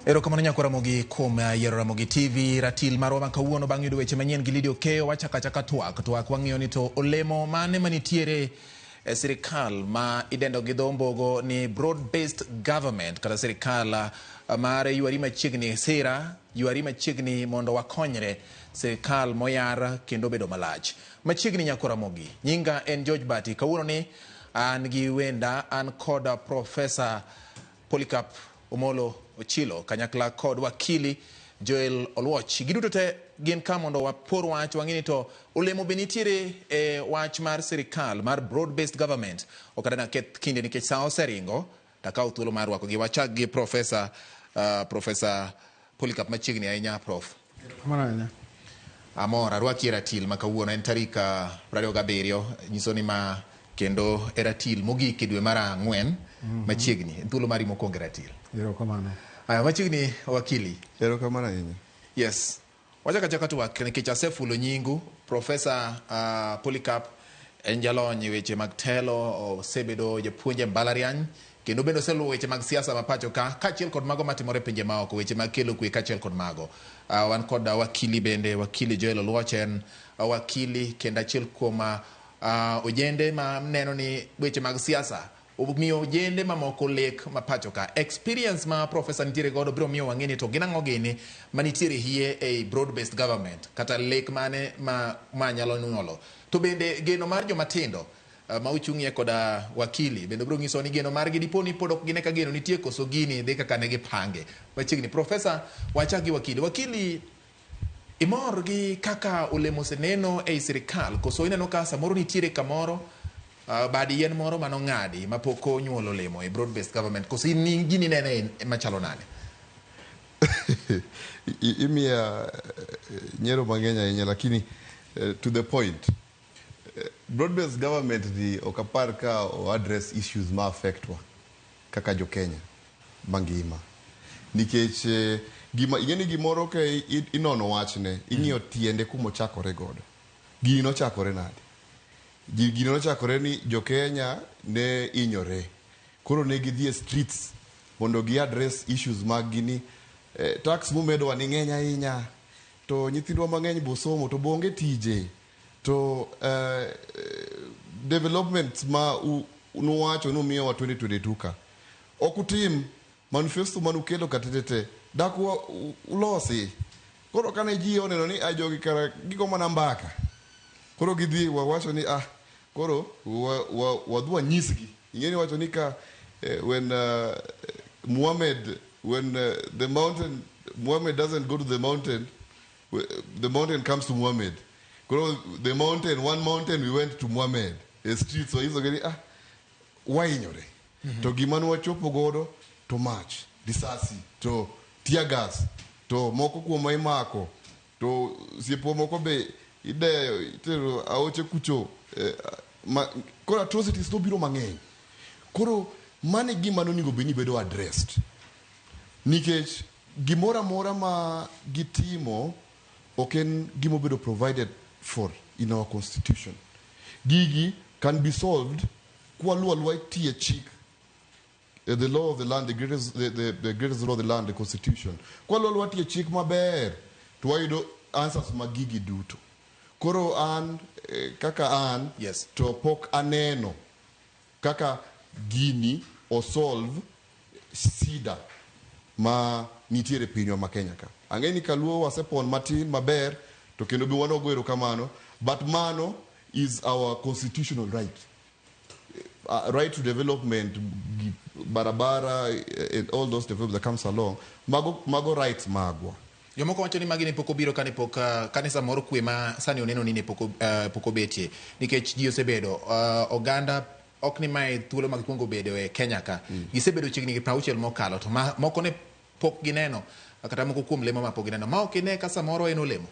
Erokamano nyako Ramogi kuom yiero Ramogi TV. Ratil marwa ma kawuono bang' yudo weche manyien gi Lydia Okeyo wachako achaka twak. Twak wang'iyo ni to olemo mane manitiere e sirikal ma idendo gi dho mbogo ni broad based government kata sirikal mar ywari machiegni sira ywari machiegni mondo wakonyre sirikal moyar kendo bedo malach. Machiegni nyako Ramogi. Nyinga en George Bati. Kawuono ni an gi wenda an kod Professor Polycarp Omolo Ochilo kanyakla kod wakili Joel Oluoch. Giduto te gin ka mondo wapor wach wang'e ni to olemo be nitiere e wach mar sirikal mar broad based government. Ok adana keth kinde nikech sa oseringo takaw thuolo mar rwakogi. Wachak gi Professor Professor Polycarp machiegni ahinya Prof. Erokamano ahinya. Amor arwaki e ratil ma kawuono en tarik 27 nyiso ni ma kendo e ratil mogik e dwe mar ang'wen machiegni en thuolo mari mokwongo e ratil. Erokamano. Aya machiegni wakili. Erokamano ahinya. Yes. Wachako achaka twak nikech asefulo nyingu Professor Polycarp en jalony e weche mag telo, osebedo japuonj e mbalariany kendo bende oseluwo weche mag siasa ma pacho ka kaachiel kod mago matimore e pinje maoko, weche mag kelo kwe kaachiel kod mago. Wan kod wakili bende, wakili Joel Oluoch en wakili kendo achiel kuom ojende ma neno ni weche mag siasa omiyo ojende mamoko lek ma pacho ka. Experience ma professor nitiere godo biro miyo wang'e ni to gin ang'o gini manitiere hie ei broad based government kata lek mane ma nyalo nyuolo. To bende geno mar joma tindo ma ochung'ie koda wakili bende biro nyiso ni geno margi dipo ni pod ok gine ka geno nitie koso gini dhi kaka ne gipange. Machiegni professor wachak gi wakili. Wakili imor gi kaka olemo oseneno ei sirikal koso ineno ka samoro nitiere kamoro bad yien moro manong'adi mapok onyuolo olemo e broad based government koso in gini inene machalo nade? Imiya nyiero mang'eny ahinya lakini to the point. Broad based government ni ok apar ka o address issues ma affect wa kaka jo Kenya mangima. Nikech gima ing'e ni gimoro ka inono wachne ing'iyo tiende kuma ochakore godo. Gini nochakore nade? Gini nochakore ni jo Kenya ne hinyore. Koro ne gidhi e streets mondo gi address issues mag gi ni tax mumedowa ni ng'eny ahinya to nyithindwa mang'eny bo somo to bo onge tije to developments ma nuwacho numiyowa 2022 ka ok utim manifesto manukelo ka tetete dak ulosi. Koro kane ji oneno ni a jogi kara gigo mana mbaka koro gidhi wawacho ni ah koro wadhi wanyisgi. Ing'e ni wacho ni ka when Muhammad when the mountain Muhammad doesn't go to the mountain comes to Muhammad. Koro the mountain, one mountain we went to Muhammad. E streets wanyisogi ni ah wahinyore. To gima nwachopo godo to mach, risasi, to tear gas, to moko kuomwa imako, to osiepwa moko be ideyo itero aoche kucho. Koro atrocities nobiro mang'eny. Koro mano e gima nonego bed ni bedo addressed. Nikech gimoro amora ma gitimo ok en gima obedo provided for in our constitution. Gigi can be solved kwaluwo aluwa tie chik the law of the land, the greatest law of the land, the constitution. Kwaluwo aluwa tie chik maber to wayudo answers mag gigi duto. Koro an kaka an to pok aneno kaka gini osolve sida ma nitiere pinywa ma Kenya ka. Ang'e ni kaluo wasepon matin maber to kendo be wanogo erokamano but mano is our constitutional right. Right to development, barabara and all those developments that comes along, mago rights magwa. Jomoko wacho ni magi ne pok obiro kane pok kane samoro kwe ma sani oneno ni ne pok obetie nikech ji osebedo oganda ok ni mae thuolo ma gikwongo bedo e Kenya ka. Gisebedo chiegni gi 60 mokalo to moko ne pok gineno kata moko kuom lemo ma pok gineno. Ma ok ine ka samoro en olemo.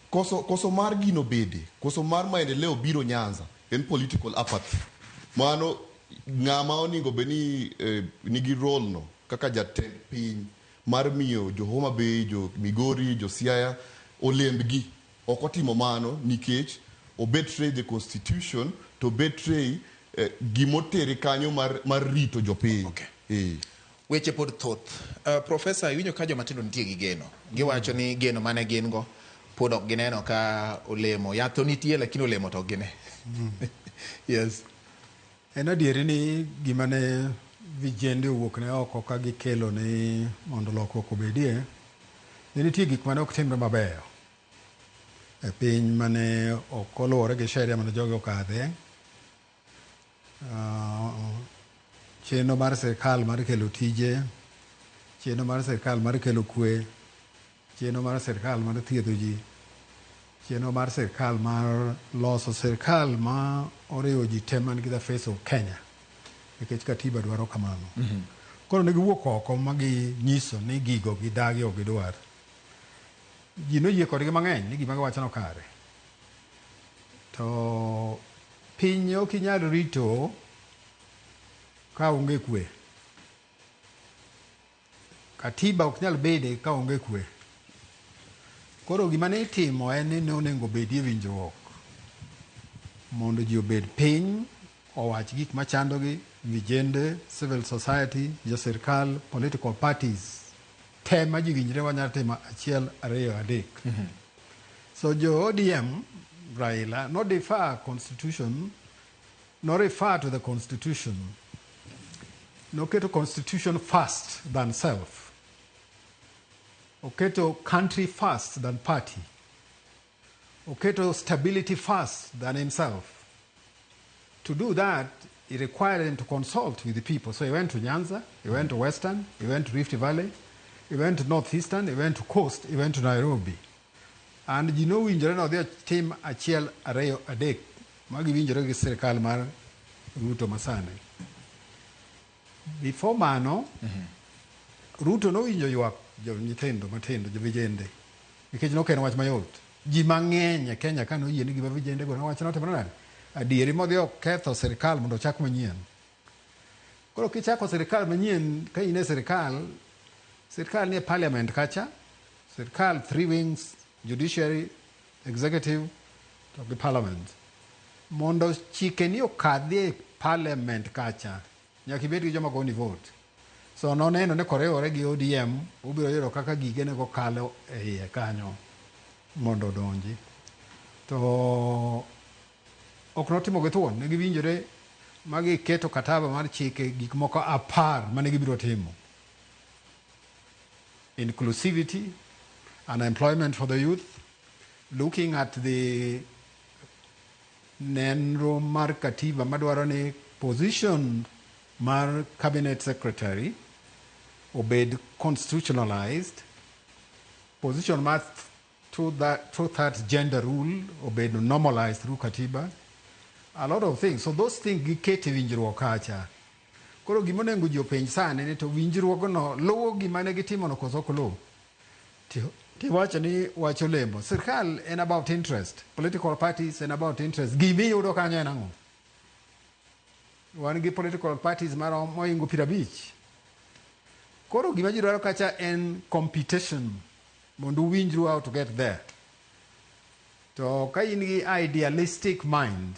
Koso mar gino bede, koso mar maendeleo biro Nyanza en political apathy. Mano ng'ama onego bed ni nigi role no kaka jatend piny mar miyo jo Homa Bay, jo Migori, jo Siaya olembgi. Ok otimo mano nikech o betray the constitution to betray gimotere kanyo mar rito jopiny. Weche pod thoth. Profesa, iwinjo ka joma tindo nitie gi geno. Giwacho ni geno mane gin go pod ok gineno ka olemo. Yath to nitie lakini olemo to ok gine. Yes. En adieri ni gima ne vijende owuok ne oko ka gikelo ni mondo lokruok obedie, ne nitie gik mane ok timre mabeyo e piny mane ok oluwore gi sheria mane jogi okadhe. Chenro mar sirkal mar kelo tije, chenro mar sirkal mar kelo kwe, chenro mar sirkal mar thiedho ji, chenro mar sirkal mar loso sirkal ma oriwo ji te man gi the face of Kenya, nikech katiba dwaro kamano. Koro ne giwuok oko ma ginyiso ni gigo gidagi ok gidwar. Ji noyie kodgi mang'eny ni gima giwacho no kare. To piny ok inyal rito ka onge kwe. Katiba ok nyal bede ka onge kwe. Koro gima ne itimo en ni ne onego bedie winjruok mondo ji obed piny owach gik machandogi, vijende, civil society, jo sirkal, political parties te ma ji winjre wanyalo timo achiel, ariyo, adek. So jo ODM, Raila, no defer constitution, no refer to the constitution, noketo constitution first than self. Oketo country first than party. Oketo stability first than himself. To do that, it required him to consult with the people. So he went to Nyanza, he went to Western, he went to Rift Valley, he went to Northeastern, he went to Coast, he went to Nairobi. And ji nowinjore nodhi tim achiel, ariyo, adek ma giwinjore gi sirkal mar Ruto masani. Before mano, Ruto nowinjo ywak jo nyithindo matindo, jo vijende, nikech nok en wach mayot. Ji mang'eny e Kenya ka noyie ni gima vijende go nowacho notimore nade? Adieri modhi oketho sirkal mondo ochak manyien. Koro kichako sirkal manyien ka in e sirkal, sirkal nie parliament kacha, sirkal three wings, judiciary, executive to gi parliament. Mondo chike ni okadhi e parliament kacha, nyaka ibed gi joma goni vote. So noneno ni koriwore gi ODM, obiro yudo kaka gige nego kalo e iye kanyo mondo odonji. To ok notimo gi thuon, ne giwinjore ma giketo kataba mar chike gik moko 10 mane gibiro timo. Inclusivity, unemployment for the youth, looking at the nenro mar katiba madwaro ni position mar cabinet secretary obed constitutionalized, position mar two-thirds gender rule obed normalized through katiba, a lot of things. So those things gikete winjruok kacha. Koro gima onego ji openj sani ni to winjruogno luwo gima ne gitimono koso ok luw? Tiwacho ni wach olemo. Sirkal en about interest. Political parties en about interest. Gimiyudo kanyo en ang'o? Wan gi political parties mohingo 50. Koro gima ji dwaro kacha en competition mondo uwinjru how to get there. To ka in gi idealistic mind,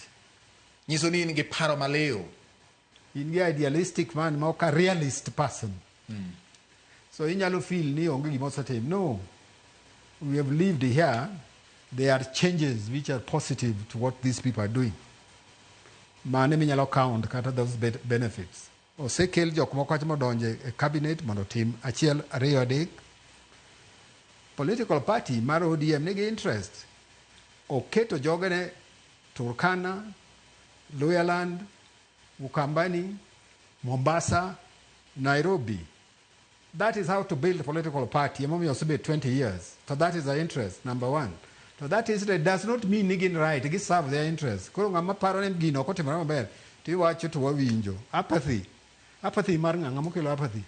Nyiso ni in gi paro maliw. In gi idealistic mind ma ok a realist person. So inyalo feel ni onge gima osetim. No. We have lived here. There are changes which are positive to what these people are doing. Mane minyalo count kata those benefits. Osekel jok moko kacha modonje e cabinet mondo otim achiel, ariyo, adek. Political party mar ODM nigi interest. Oketo jogene Turkana, Luhyaland, Ukambani, Mombasa, Nairobi. That is how to build a political party. Emomiyo osebet 20 years. So that is their interest, number one. So that is, it does not mean ni gin right, gi serve their interest. Koro ng'ama paro ni gino ok otimore maber, to iwacho to wawinjo. Apathy. Apathy mar ng'a? Ng'ama okelo apathy?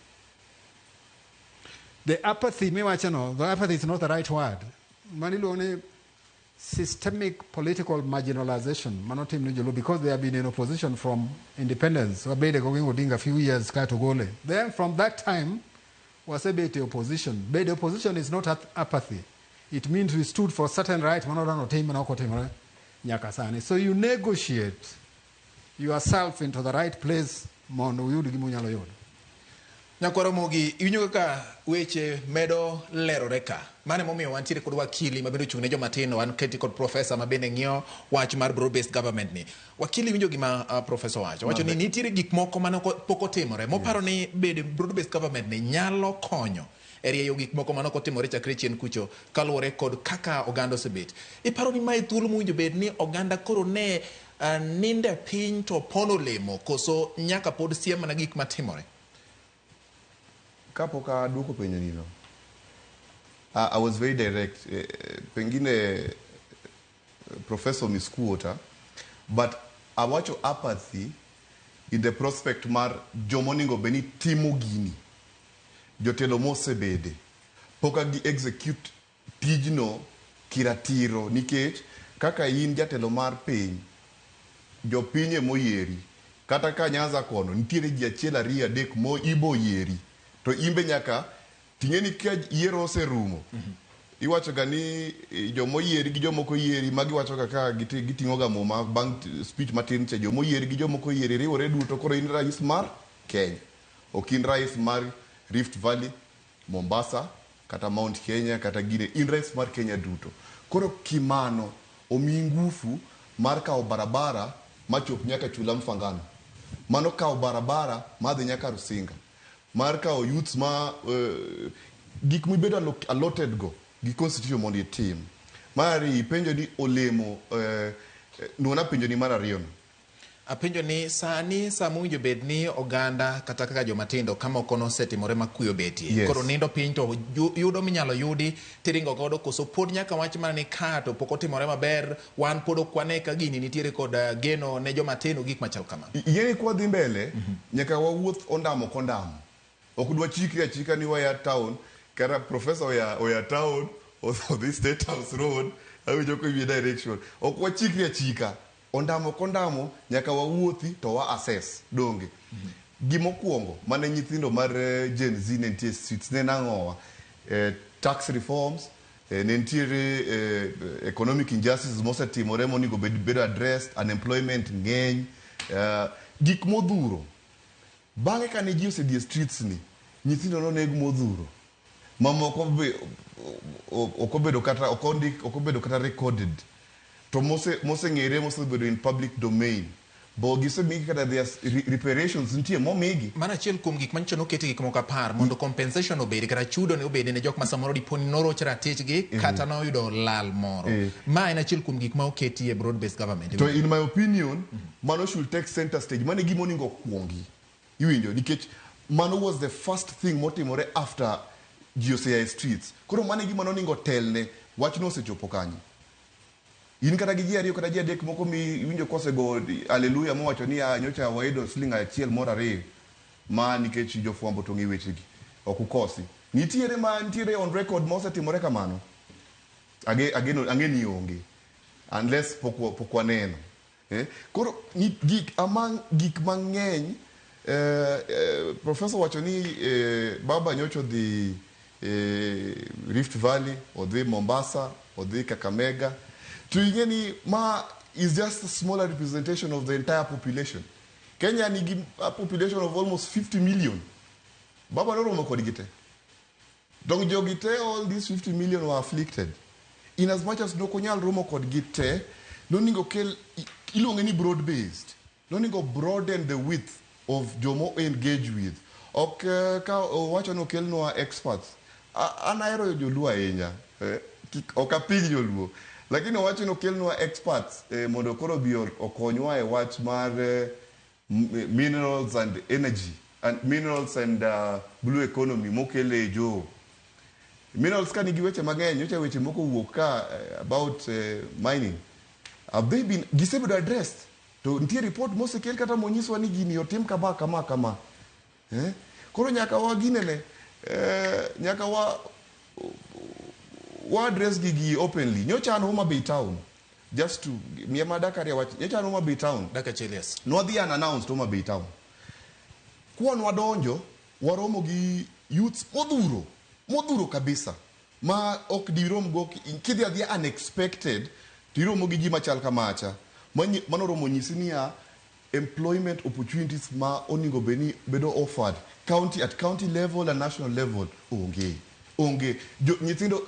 The apathy miwacho no, the apathy is not the right word. Mano iluongo ni systemic political marginalization manotim ne joluo because they have been in opposition from independence. Wabede go Oginga Odinga few years kae to gole. Then from that time, wasebet e opposition. Bedo opposition is not apathy. It means we stood for certain right manodwa notim mana ok otimore nyaka sani. So you negotiate yourself into the right place mondo uyud gima unyalo yudo. Nyakwar Ramogi, iwinjo kaka weche medo lerore ka. Mano emomiyo wantiere kod wakili ma bende ochung' ne joma tindo, wan keti kod profesa ma bende ng'iyo wach mar broad based government ni. Wakili winjo gima profesa owacho. Owacho ni nitiere gik moko mane pok otimore. Moparo ni bede broad based government ni nyalo konyo e rieyo gik moko mane ok otimore chakre chien kucho kaluwore kod kaka oganda osebet. Iparo ni mae thuolo mowinjo bed ni oganda koro ne ninde piny to pono olemo koso nyaka pod siem mana gik matimore? Kapok aduoko penjo nino, I was very direct. Pengine professor misquota, but awacho apathy in the prospect mar jomoningo bed ni timo gini, jotelo mosebede, pok gi execute tijno kiratiro nikech kaka in jatelo mar piny, jopiny emoyieri. Kata ka Nyanza kono, nitiere ji achiel ariyo adek mo ibo yieri. To imbe nyaka ting'e ni ka yiero oserumo, iwacho ga ni jomoyieri gi jomoko yieri, magi wacho ga ka giting'o ga muma bang' speech matin cha, jomoyieri gi jomoko yieri riwore duto, koro in rais mar Kenya. Ok in rais mar Rift Valley, Mombasa, kata Mount Kenya, kata gine, in rais mar Kenya duto. Koro kimano omiyi ngufu mar kawo barabara machop nyaka Chula Mfangano. Mano kawo barabara madhi nyaka Rusinga. Mar kawo youths ma gik mibedo allotted go gi constitution mondo itim. Mar ariyo ipenjo ni olemo nuona penjo ni mar ariyo no. Apenjo ni sani sama owinjo bed ni oganda kata kaka joma tindo ka moko nosetimore ma kuyo betie. Koro nindo piny to yudo minyalo yudi tiringo godo koso pod nyaka wach mana ni ka to pok otimore maber wan pod ok wane ka gini nitiere kod geno ne joma tindo gik machal kama. Yieni kwa dhi mbele, nyaka wawuoth ondamo kondamo. Ok dwa chikri achika ni waya town, kata professor oya town, odhi State House Road, awinjo komiyi direction. Ok wachikri achika. Ondamo kondamo, nyaka wawuothi to wa assess. Donge. Gimokwongo, mane nyithindo mar Gen Z ne nitie streets, ne nang'owa. Tax reforms, ne nitiere economic injustices mosetimore monego bed bedo addressed, unemployment ng'eny, gik modhuro. Bang'e kane ji osedhi e streets ni, nyithindo noneg modhuro. Mamoko be ok obedo kata ok ondik ok obedo kata recorded. To moseng'ere mosebedo in public domain. Bo gisemigi kata their reparations nitie momigi. Mano achiel kuom gik manyicho noketi gik moko 10 mondo compensation obedi kata chudo ne obedi ne jok ma samoro dipo ni noroch ratichgi kata noyudo lal moro. Ma en achiel kuom gik ma oketi e broad based government. To in my opinion, mano should take center stage. Mano e gima onego okuongi. Iwinjo nikech mano was the first thing motimore after ji osea e streets. Koro mano e gima nonego telne. Wachno osechopo kanye. In kata gi ji ariyo kata ji adek moko mi iwinjo kosego haleluya mowacho ni nyocha wayudo siling achiel moro ariyo ma nikech jofwambo to ng'e wechegi ok ukosi. Nitiere ma nitiere on record ma osetimore kamano. Ageno ang'e ni onge unless pok waneno. Koro ni, gik among gik mang'eny professor wacho ni baba nyocha odhi Rift Valley, odhi Mombasa, odhi Kakamega. To ing'e ni ma is just a smaller representation of the entire population. Kenya nigi a population of almost 50 million. Baba noromo kodgi te. Dong jogi te, all these 50 million were afflicted. In as much as nokonyal romo kodgi te, noningo kel, iluonge ni broad based. Noningo broaden the width of jomo engage with. Ok ka owacho ni okelnwa experts. An ahero joluo ahinya. Ok apig joluo. Lakini owacho ni okelnwa experts mondo koro obi okonywa e wach mar minerals and energy and minerals and blue economy mokele jo. Minerals ka nigi weche mang'eny, nyocha weche moko owuok ka about mining. Have they been gisebedo addressed? To nitie report mosekel kata monyiswa ni gini otim kama kama kama. Koro nyaka waginene, nyaka wa address gigi openly. Nyocha an Homa Bay town. Just to miya ma dakika ariyo wach. Nyocha an Homa Bay town. Dakika achiel, yes. Nwadhi unannounced Homa Bay town. Kwan wadonjo, waromo gi youths modhuro, modhuro kabisa. Ma ok dirom go kidhi adhiya unexpected, tiromo gi ji machal kamacha. Manoromo nyisi niya, Employment opportunities ma onego bed ni bedo offered county at county level and national level onge. Onge. Jo, nyithindo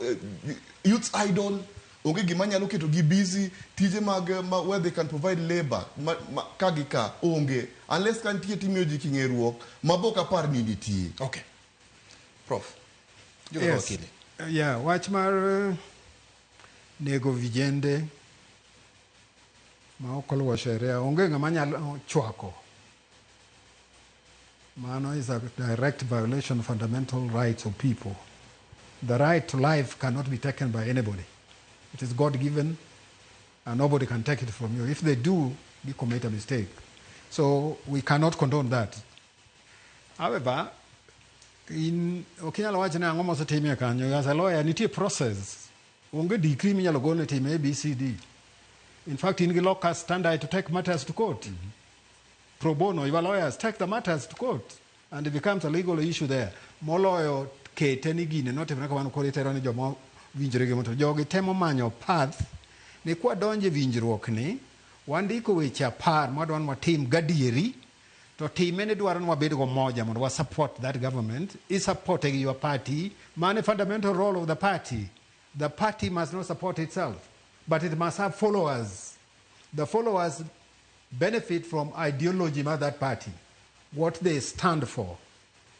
youths idle onge gima nyalo keto gi busy tije mag ma, where they can provide labor ma, ka gi ka onge unless ka nitie timiyo ji king'eruok ma bok apar ni nitie. Okay. Prof. Juga Yes. wakili. Yeah, wach mar nego vijende ma ok oluwo sheria onge ng'ama nyalo chwako. Mano is a direct violation of fundamental rights of people. The right to life cannot be taken by anybody. It is God given and nobody can take it from you. If they do, you commit a mistake. So we cannot condone that. However, in ok inyalo wacho ni ang'o mosetimie kanyo. As a lawyer, nitie process. Onge decree minyalo gol ni tim A, B, C, D. In fact, in gi locus standi to take matters to court. Pro bono, your lawyers take the matters to court and it becomes a legal issue there. Moloyo kete ni gine notimre kamano koro itero ni joma winjore gi moto. Jogi temo manyo path ni kwadonjo e winjruok ni wandiko weche 10 mwadwa ni watim gadieri to time ni dwaro ni wabed go moja mondo wa support that government. I support gi your party. Mano e fundamental role of the party. The party must not support itself, but it must have followers. The followers benefit from ideology of that party, what they stand for.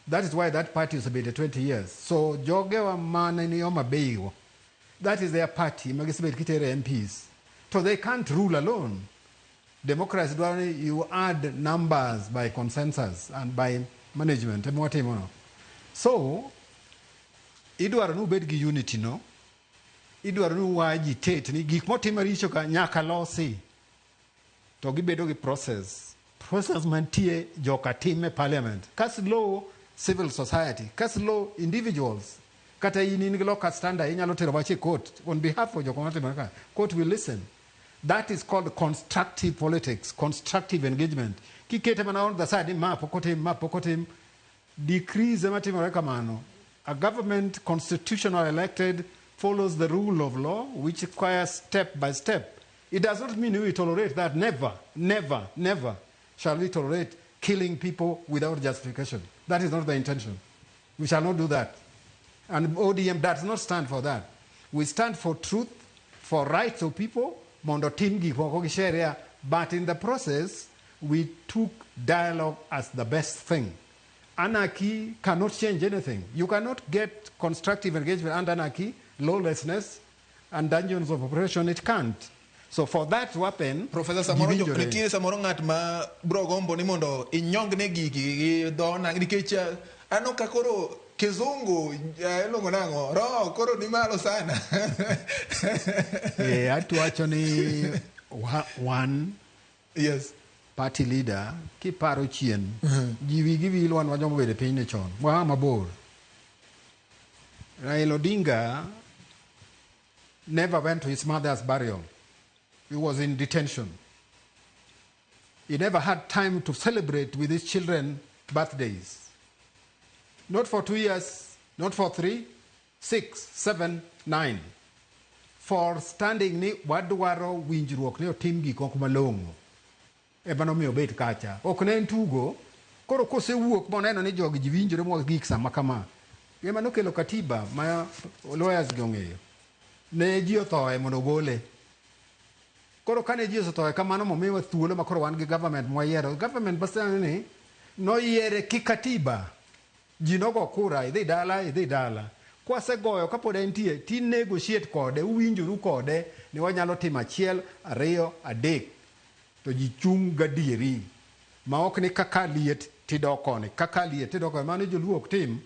That is why that party has been 20 years. So jogewa mane ni Homa Bay go, that is their party, magisebet kitere MPs. So they can't rule alone. Democracy dwaro ni you add numbers by consensus and by management. Ema watimo no. So idwaro ni ubed gi unity no. Idwaro ni wa-agitate ni gik motim maricho ka nyaka losi. To gibedo gi process. Process mantie joka tim e parliament. Kas law civil society, kas law individuals. Kata in in gi locus standi inyalo tero wach e court on behalf of jok matimore ka. Court will listen. That is called constructive politics, constructive engagement. Kikete mana on the side ni ma pok otim, ma pok otim, decrees ema timore kamano. A government constitutional elected follows the rule of law, which requires step by step. It does not mean we tolerate that. Never, never, never shall we tolerate killing people without justification. That is not the intention. We shall not do that. And ODM does not stand for that. We stand for truth, for rights of people, mondo tim gik moko gi sheria, but in the process, we took dialogue as the best thing. Anarchy cannot change anything. You cannot get constructive engagement under anarchy, lawlessness, and dungeons of oppression. It can't. So for that to happen, Professor, samoro giwinjore. Nitie samoro ng'at ma bro gombo ni mondo inyongne gigi gi dho nikech aneno ka koro kizungu iluongo nang'o roho koro ni malo sana. Atuwacho ni wan party leader kiparo chien ji wigi wil wan wajoma obedo e pinyni chon waa mabor. Raila Odinga never went to his mother's burial. He was in detention. He never had time to celebrate with his children birthdays. Not for 2 years, not for 3, 6, 7, 9. For standing ni wadwaro winjruok ni otim gik moko malong'o. Ema nomiyo obet kacha. Ok ne en tugo, koro kosewuok moneno ni jogi ji winjore mwa gik sama kama. Ema nokelo katiba ma lawyers gi ong'eyo. Ne ji othoe mondo ogole. Koro kane ji osethoe kamano momiwa thuolo ma koro wan gi government mwayiero. Government masani ni noyiere ki katiba. Ji nogo kura, idhi dala, idhi dala. Kwasegoyo kapod entie, ti negotiate kode, uwinjoru kode ni wanyalo timo 1, 2, 3. To ji chung' gadieri. Ma ok ni kaka liet tidok koni, kaka liet tidok koni. Mano joluo ok tim.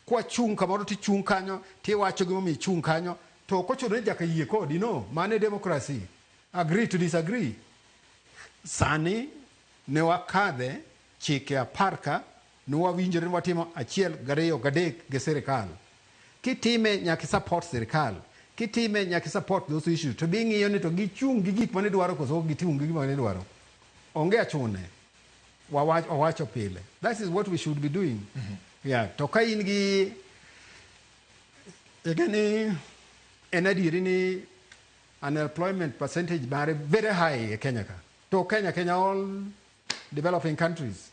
Kwachung' kamoro tichung' kanyo, tiwacho gimomiyo ichung' kanyo, to ok ochuno ni nyaka yie kodi, no. Mano e democracy. Agree to disagree. Sani ne wakadhe chike 10 ka, ne wawinjore ni watimo 1, 2, 3 gi sirikal. Kitime nyaka i support sirikal. Kitime nyaka i support those issues. To bi ng'iyo ni to gichung' gi gik mane dwaro koso ok gichung' gi gik mane dwaro. Onge achune. Wawacho pile. That is what we should be doing. Yeah. To ka in gi ni en adieri ni unemployment percentage mare very high e Kenya ka. To Kenya, Kenya all developing countries.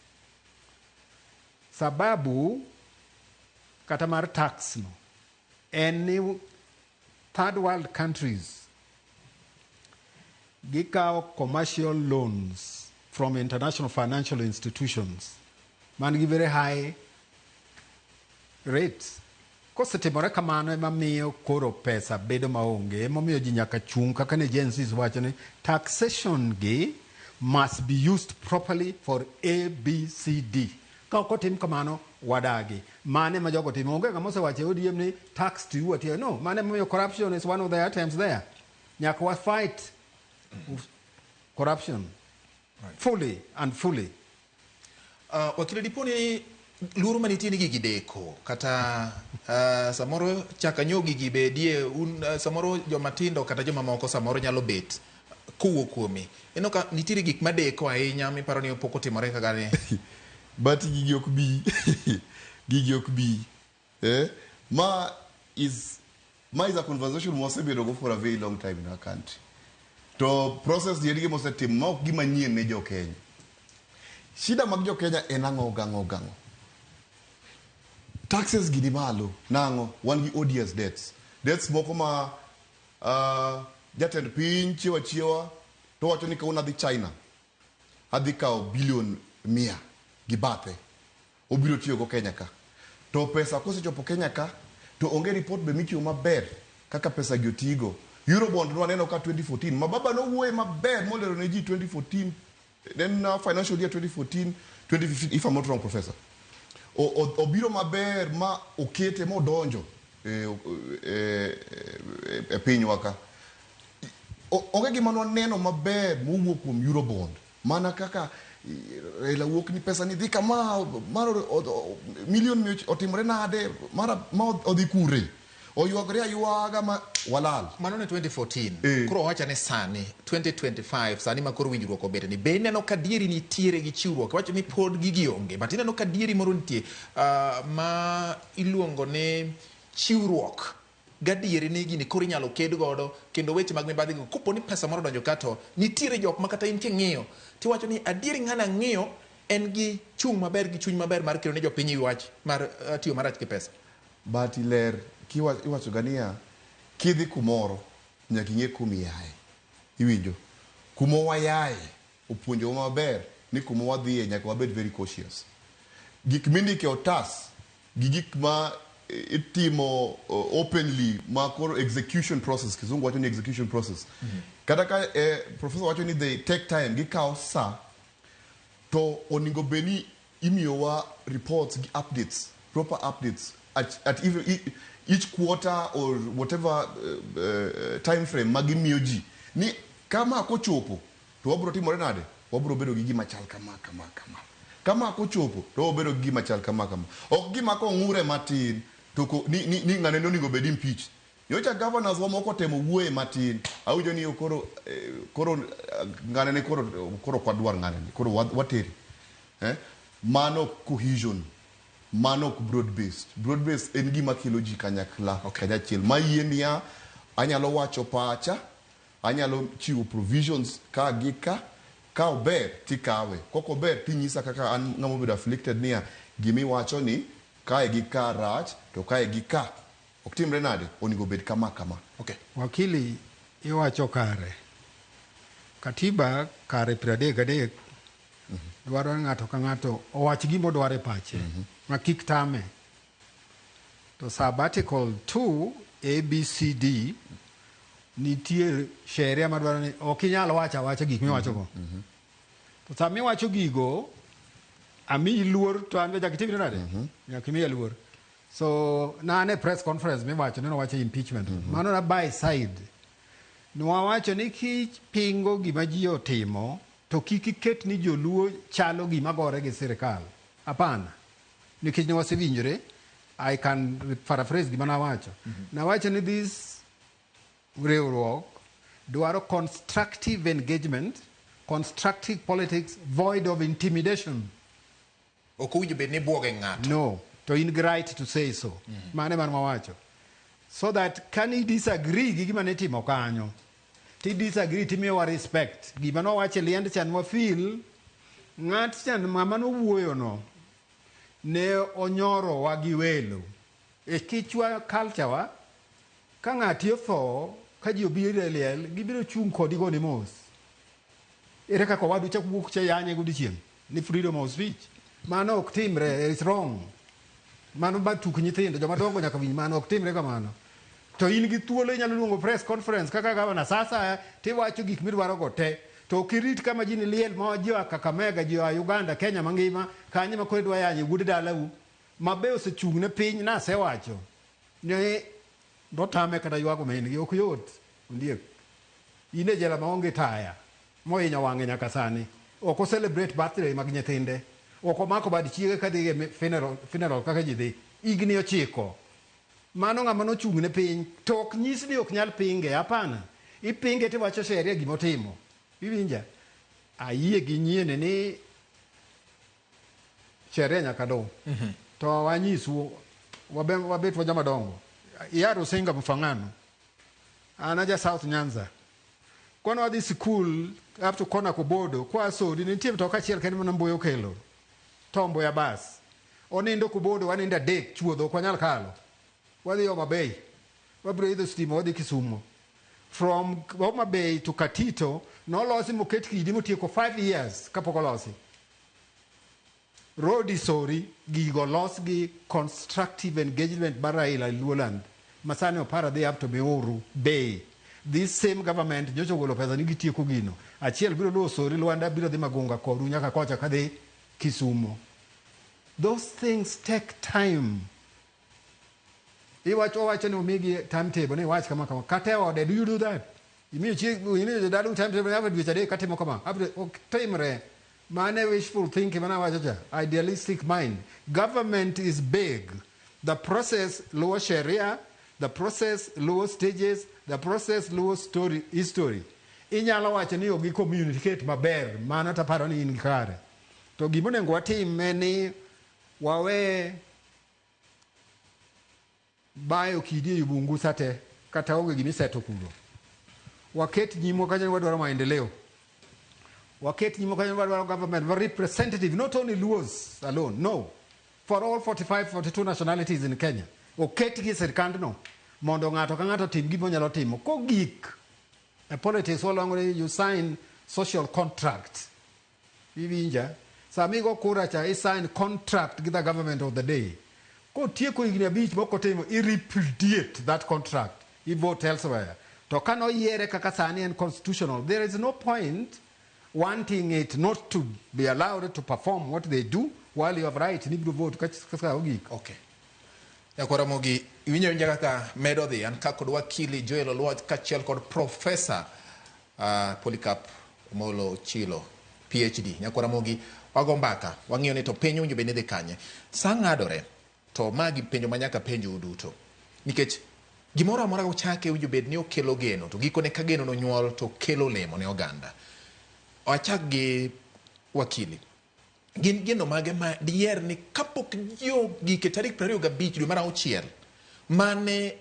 Sababu kata mar tax no en ni third world countries gikawo commercial loans from international financial institutions man gi very high rates. Kosetimore kamano ema miyo koro pesa bedo maonge. Emomiyo ji nyaka chung' kaka ne Gen Zs wacho ni taxation gi must be used properly for A, B, C, D. Ka ok otim kamano, wadagi. Mane ma jogo timo. Onge ng'ama osewacho e ODM ni tax tiuru atiya. No, mane emomiyo corruption is one of the items there. Nyaka wa fight corruption fully and fully. Wakili dipo ni luoro manitie ni gigi deko kata samoro chaka nyo gigi bedie un samoro joma tindo kata joma moko samoro nyalo bet kowuok kuomi. Ineno ka nitiere gik madeko ahinya miparo ni pok otimore kaka ne. But gigi ok bi. Gigi ok bi. Eh? Ma is a conversation mwasebedo go for a very long time in our country. To process ni en gima osetim ma ok gima nyien ne jo Kenya. Shida mag jo Kenya en ang'o gang'o gang'o. Taxes gi ni malo nang'o wan gi odious debts. Debts moko ma jatend piny chiewa chiewa to wacho ni kawuono adhi China adhi kawo bilion 100 gi bathe obiro tiyogo Kenya ka. To pesa kosechopo Kenya ka to onge report be michiwo maber kaka pesa gi otigo. Eurobond nwaneno ka 2014 ma baba nowuoye maber molero ne ji 2014 then financial year 2014 2015 if I'm not wrong, professor. Obiro maber ma okete modonjo e pinywa ka. Onge gima nwaneno maber mowuok kuom Eurobond mana kaka Raila wuok ni pesa ni dhi kama mar milion mia otimore nade mara ma odhi kure oywagre aywaga ma walal. Mano ne 2014. Eh. Koro wacha ni sani 2025 sani ma koro winjruok obet ni be ineno ka dieri nitiere gi chiwruok wacho ni pod gigi onge but ineno ka dieri moro nitie ma iluongo ni chiwruok gadieri ni gini koro inyalo ked godo kendo weche mag mibadhi go kopo ni pesa moro odonjo ka to nitiere jok ma kata in king'iyo tiwacho ni adieri ng'ano ang'iyo en gi chung' maber gi chuny maber mar kelo ne jopiny wach mar tiyo marach gi pesa. But ler iwacho ga niya kidhi kumoro nyaka ing'e kuma iaye iwinjo kuma wayaye opuonjowa maber ni kuma wadhiye nyaka wabed very cautious. Gik mindike otas gi gik ma itimo openly ma koro execution process kizungu wacho ni execution process kata ka professor wacho ni they take time gikawo sa to onego bed ni imiyowa reports gi updates, proper updates at even each quarter or whatever time frame ma gimiyo ji ni kama kochopo to wabro timore nade wabro bedo gi gima chal kama kama kama kama kochopo to wabro bedo gi gima chal kama kama ok gima kong'ure matin to ni ng'ane nonego bed impeach. Nyocha governors wa moko temo wuoye matin awinjo ni koro koro ng'ane ne koro koro ok wadwar ng'ane ni koro watere eh? Mano cohesion mano ok broad based. Broad based en gima kelo ji kanyakla kanyachiel ma yie niya anyalo wacho pacha anyalo chiwo provisions ka gi ka ka ober tikawe kok ober tinyisa kaka an ng'ama obedo afflicted niya gimiwacho ni kae gi ka rach to kae gi ka ok timre nade onego bed kama kama. Okay. Wakili iwacho kare. Katiba kare 33 dwaro ni ng'ato ka ng'ato owach gima odwaro e pache ma kik tame. To sub article 2 A B C D nitie sheria madwaro ni ok inyal wacho awacha gik miwachogo. To sama iwacho gigo, amiyi luor to an be nyaka itimri nade? Nyaka imiya luor. So na an e press conference miwacho ni nowacho impeachment. Mano na by side. Nwawacho ni kipingo gima ji otimo to kik iket ni joluo chalo gima gore gi sirikal. Hapana. Nikech ne wasewinjore, I can paraphrase gima nawacho. Nawacho ni this riwruok dwaro constructive engagement, constructive politics void of intimidation. Ok owinjo bed ni buoge ng'ato. No, to in gi right to say so. Mano ema wawacho. So that kan i disagree gi gima nitimo kanyo, ti disagree timiyowa respect. Gima nowacho e liend cha nwa feel Ng'at cha ng'ama nowuoyono ne onyorowa gi welo. E kichwa culture wa, ka ng'ati otho, ka ji obiro e liel, gibiro chung' kodi goni mos. Ere kaka owadu chak wuok cha yanye godiechieng' ni freedom of speech? Mano ok timre, it's wrong. Mano ba tuk nyithindo, joma dongo nyaka winj mano, ok timre kamano. To in gi thuolo inyalo luongo press conference kaka gavana sasa tiwacho gik midwaro go te. To ok irit kama ji ni liel ma ji oa Kakamega, ji oa Uganda, Kenya mangima, kanye ma koro idwa yanye wuod dalau. Ma be osechung' ne piny nasewacho ni notame kata ywago min gi ok yot ondiek. In e jela maonge taya mohinyo wang'e nyaka sani. Ok o celebrate birthday mag nyithinde. Ok omako bad chiege kadhi e funeral kaka ji dhi. Higni 9. Mano ng'ama nochung' ne piny. To ok nyis ni ok nyal pinge. Hapana. Ipinge tiwacho sheria gimotimo. Iwinja? Ayie gi nyiene ni sheria nyaka luw. To wanyisu wabet wa joma dongo. Iya Rusinga Mfangano. An aja South Nyanza. Kwane wadhi sikul up to kona Kobodo, kwa Sodi, nitie mtoka achiel kende mane Mboya okelo. Tom Mboya bus. Onindo Kobodo, wanindo adek, chuodho, ok wanyal kalo. Wadhi Homa Bay. Wabiro idho stima, wadhi Kisumo. From Homa Bay to Katito, nolosi moket kidi motieko 5 years kapok olosi. Road Sori, gigo los gi constructive engagement mar Raila Luoland. Masani opara dhi up to Miuru Bay. This same government nyocha ogolo pesa ni gitieko gino. Achiel biro luwo Sori Lwanda biro dhi Magunga kodu nyaka kocha kadhi Kisumo. Those things take time. Iwacho owacho ni omigi timetable ni iwach kama kama. Kata e ode, do you do that? Imiyo chieg imiyo jodalau timetable ni after dweche 3 katimo kama. After ok timre. Mane wishful thinking mana wacho cha. Idealistic mind. Government is big. The process luwo sheria, the process luwo stages, the process luwo story, history. Inyalo wacho ni ok gi communicate maber, mano taparo ni in kare. To gima onego watim en ni wawe bayo kidi e bungu sate kata onge gimiseto kuro. Waket nyimwa kanyo ni wadwaro maendeleo. Waket nyimwa kanyo ni wadwaro government representative, not only Luos alone, no. For all 45, 42 nationalities in Kenya. Oketgi e sirkandno mondo ng'ato ka ng'ato otim gima onyalo timo. Kogik, e politics waluongo ni you sign social contract. Iwinja? Sama igo kura cha, i sign contract gi the government of the day. Kotieko higni 5 mok otimo, i repudiate that contract. I vote elsewhere. To ka noyiere kaka sani en constitutional, there is no point wanting it not to be allowed to perform what they do while you have right ni ibiro vote kaka ogik. Okay. Nyakwara Ramogi, iwinjo awinja kaka medo dhi. An ka kod wakili Joel Oluoch kaachiel kod Professor Polycarp Omolo Ochilo, PhD. Nyakwara Ramogi, wago mbaka, wang'iyo ni to piny owinjo bed ni dhi kanye. Sa ng'adore, to magi penjo ma nyaka penjo duto. Nikech gimoro amora ochake owinjo bed ni okelo geno, to gikone ka geno nonyuol to kelo olemo ne oganda. Wachak gi wakili. Gin geno mage ma diher ni kapok jo gike tarik 25 dwe mar auchiel mane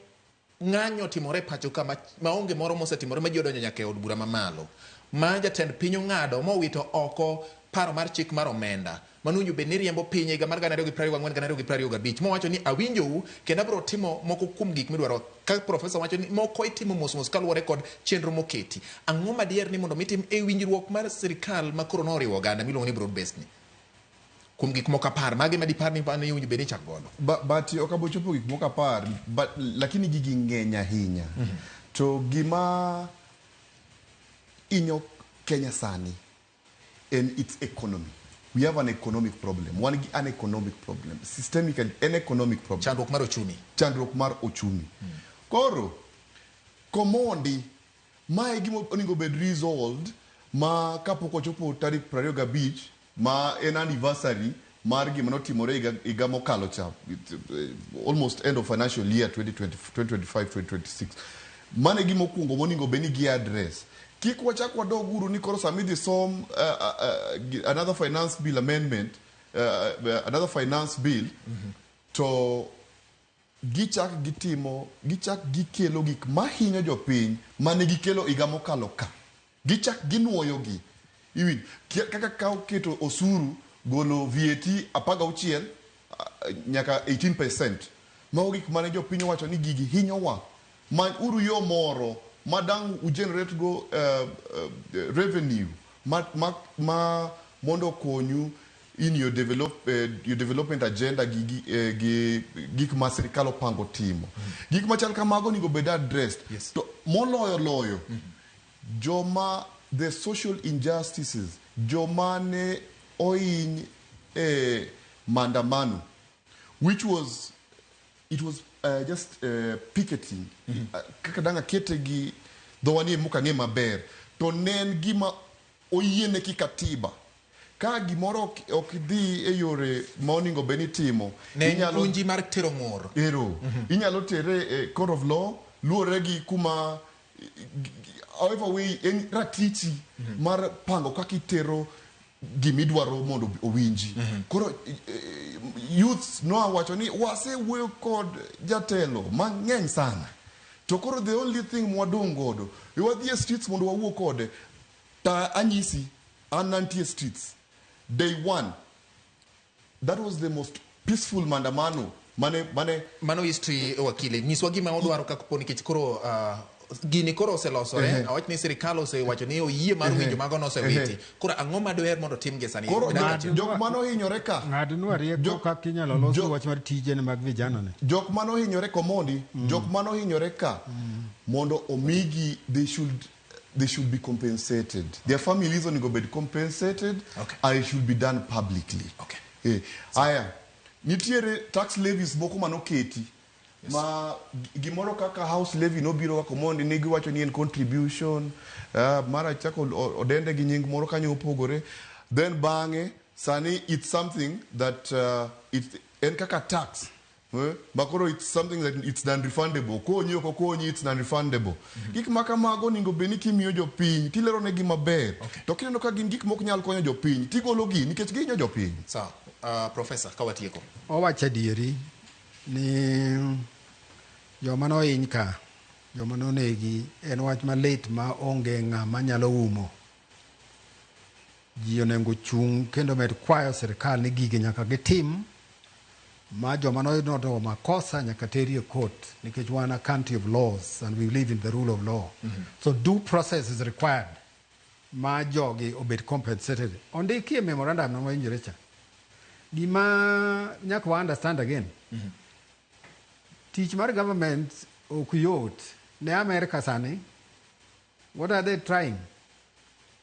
ng'anyo otimore e pacho ka maonge moro mosetimore ma ji odonjo nyaka e od bura mamalo ma jatend piny ong'ado mowito oko paro mar chik mar omenda manowinjo bed ni riembo piny e higa mar 2024 2025 mowacho ni awinjou kendo abiro timo moko kuom gik midwaro ka profesa wacho ni moko itimo mos mos kaluwore kod chenro moketi. Ang'o madier ni mondo mitim e winjruok mar sirikal ma koro noriwo oganda miluongo ni broad based ni? Kuom gik moko 10, mage ma dipar ni owinjo bed ni ichako godo? But ok abo chopo gik moko 10, but lakini gigi ng'eny ahinya. To gima inyo Kenya sani en its economy. We have an economic problem. Wan gi an economic problem. Systemically, an economic problem. Chandruok mar ochumi. Chandruok mar ochumi. Koro, komondi, mae gima onego bed resolved ma kapok ochopo tarik 25 ma en anniversary mar gima notimore higa mokalo cha, almost end of financial year 2025-2026. Mano e gima okuongo monego bed ni gi address. Kik wachak wadog uru ni koro sama idhi som another finance bill amendment, another finance bill, to gichak gitimo, gichak gikelo gik mahinyo jopiny mane gikelo higa mokalo ka. Gichak ginuoyo gi. Iwinjo kaka kaw keto osuru golo VAT 16 nyaka 18%. Mago gik mane jopiny owacho ni gigi hinyowa. Many uru yo moro ma dang' u generate go revenue ma mondo okonyu in your development agenda gi gik ma sirikal opango timo. Gik machal kamago onego bed addressed. To moloyo loyo joma the social injustices, joma ne ohiny e maandamano, which was it was just picketing. Kaka dang' akete gi dhowa ni mok ang'e maber, to ne en gima oyiene ki katiba. Ka gimoro ok dhi e yore ma onego bed ni itimo, Ne en puonji mar tero ng'ur. Ero. Inyalo tere e court of law luwore gi kuma, however way, en ratichi mar pango kaka itero gimidwaro mondo owinji. Koro youths nowacho ni wasewuoyo kod jatelo mang'eny sana, to koro the only thing mwadong' godo wadhi e streets mondo wawuo kode. Ta anyisi, an nantie streets day one. That was the most peaceful maandamano mane Mano history. Wakili, nyiswa gima odwaro kaka po nikech koro gini koro oselosore. Awach ni sirikal osewacho ni oyie mar winjo mago nosewiti. Koro ang'o madwer mondo tim gie sani? Koro Dakika achiel. jok manohinyore ka Ng'adnwa rieko kaka inyalo los wach mar tije mag vijana ni. Jok manohinyore komondi, jok manohinyore ka mondo omigi, they should be compensated, their families onego bed compensated and it should be done publicly. Aya, nitiere tax levies moko manoketi ma gimoro kaka house levy nobiro kaka omondi ne giwacho ni en contribution, mara chako odende gi nying moro kanyo opogore. Then bang'e sani it's something that it, en kaka tax. Ma koro it's something that it's non-refundable. Konyi ok okonyi, it's non-refundable. Gik ma kamago onego bed ni kimiyo jopiny tilero negi maber. To kineno ka gin gik mok nyal konyo jopiny, tigolo gi nikech gihinyo jopiny. Sawa. Professor, ka watieko. Owacho adieri ni joma nohiny ka, joma nonegi, en wach malit ma onge ng'ama nyalo umo. Ji onego chung' kendo med kwayo sirikal ni gigi nyaka gitim ma joma noyudo makosa nyaka teri e court, nikech wan a country of laws and we live in the rule of law. So due process is required ma jogi obed compensated. Ondiki e memorandum no mawinjore cha. Gima nyaka wa understand again, tich mar government ok yot. Ne America sani, what are they trying?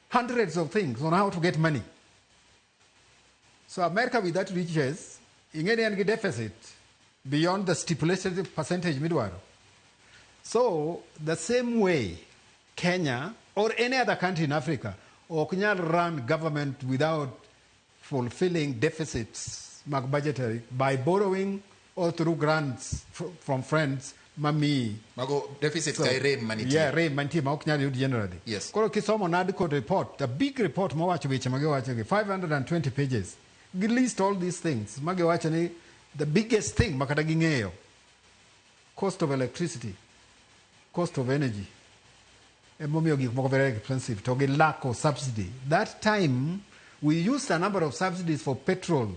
Hundreds of things on how to get money. So America with that riches, ing'e ni en gi deficit beyond the stipulated percentage midwaro. So the same way Kenya or any other country in Africa ok nyal run government without fulfilling deficits mag budgetary by borrowing or through grants from friends mamiyi. Mago deficit ka rem manitie. Yeah, rem mantie ma ok nyal yud generally. Koro kisomo NADCO report, a big report mowacho weche magiwacho gi 520 pages, gi list all these things magiwacho ni the biggest thing makata ging'eyo, cost of electricity, cost of energy, emomiyo gik moko very expensive to gi lack of subsidy. That time we used a number of subsidies for petrol.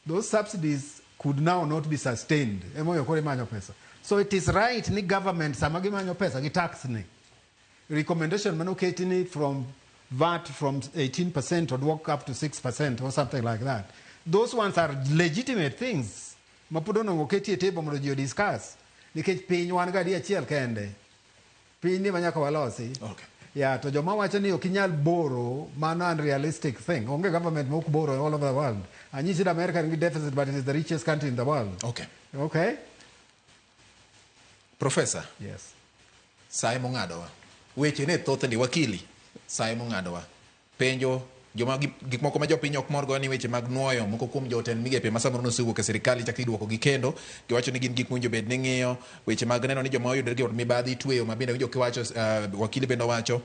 Those subsidies could now not be sustained, emomiyo koro imanyo pesa. So it is right ni government sama gimanyo pesa gi tax ni recommendation manoketi ni from VAT from 18% oduok up to 6% or something like that. Those ones are legitimate things ma pod onego oketi e table mondo ji odiscuss, nikech piny wan gadi achiel kende, piny ni ma nyaka walosi. Yeah, to joma wacho ni ok inyal borrow, mano unrealistic thing. Onge government ma ok borrow all over the world. Anyisi ni America nigi deficit, but it is the richest country in the world. Okay. Professor. Yes. Sa emong'adowa. Weche ne thoth ndi wakili. Sa emong'adowa. Penjo joma gik moko ma jopiny ok morgo ni weche mag nuoyo moko kuom jotend migepe ma samoro nosewuok e sirikal ichako iduoko gi kendo giwacho ni gin gik mowinjo bed ni ng'iyo weche mag neno ni joma oyudore gi od mibadhi itweyo ma bende winjo kiwacho wakili bende owacho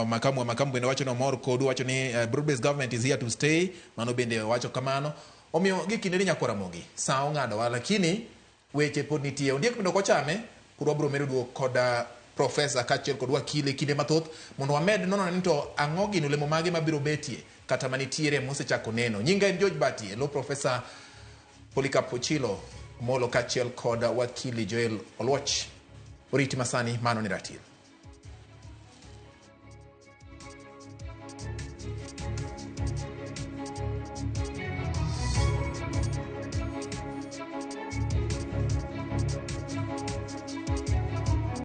makamu wa makamu bende wacho ni omor kodu, wacho ni broad based government is here to stay. Mano bende wacho kamano. Omiyo gi kinde ni nyakwa Ramogi sa ong'adowa, lakini weche pod nitie. Ondiek bende ok ochame pod wabiro medo duogo koda. profesa kaachiel kod wakili kinde mathoth mondo wamed nono ni to ang'o gin olemo mage mabiro betie kata manitiere mosechako neno. Nyinga en George Bati, e lo Profesa Polycarp Ochilo Omolo kaachiel kod wakili Joel Oluoch. Oriti masani, mano ni ratil.